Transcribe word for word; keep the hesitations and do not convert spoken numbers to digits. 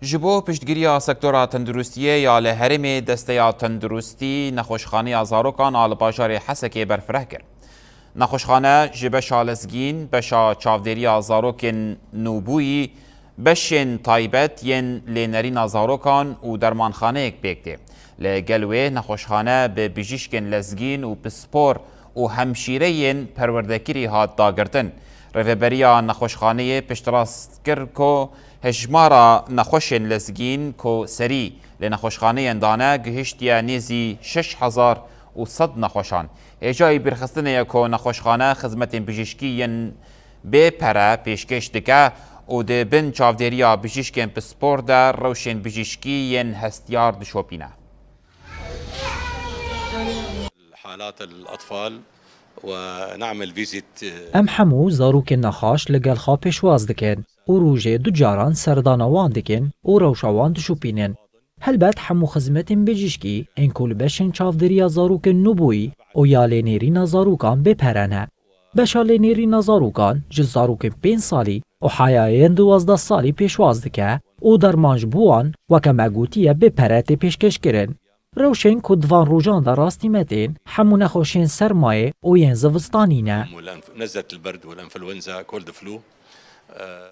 Ji bo piştgiriya sektora tenduristiyê ya li herêmê, Desteya Tenduristî nexweşxaneya zarokan a li bajarê Hesekê berfireh kir. Nexweşxane ji beşa lezgîn, beşa çavdêriya zarokên nûbûyî, beşên taybet yên lênerîna zarokan û dermanxaneyek pêk tê. Li gel wê nexweşxane bi bijîşkên lezgîn û pispor û hemşîreyên perwerdekirî hat dagirtin. Rêveberiya nexweşxaneyê piştrast kir ku hejmara nexweşên lezgîn ku serî li nexweşxaneyên dane gihiştiye nêzî şeş hezar û sed nexweşan. Hêjayî bîrxistinê ye ku nexweşxane xizmetên bijîşkî yên bê pere pêşkêş dike û di bin çavdêriya bijîşkên pispor de rewşên bijîşkî yên hestiyar dişopîne. حالات الأطفال ونعمل فيزيت. Em hemû zarokên nexaş li gel xwe pêşwaz dikin û rojê du caran serdana wan dikin û rewşa wan dişopînin. Helbet hemû xizmetên bijîşkî ên ku li beşên çavdêriya zarokên nûbûyî û ya lênêrîna zarokan bê pere ne. Beşa lênêrîna zarokan ji zarokên pênc salî û heyayên duwazdeh salî pêşwaz dike û derman ji bo wan, weke me gotiye, bê pere tê pêşkêşkirin. Rewşên ku di van rojan de rastî me tên, hemû nexweşiyên sermayê û yên zivistanî ne. والأنف-، نزلة البرد والإنفلونزا، كولد فلو. آه،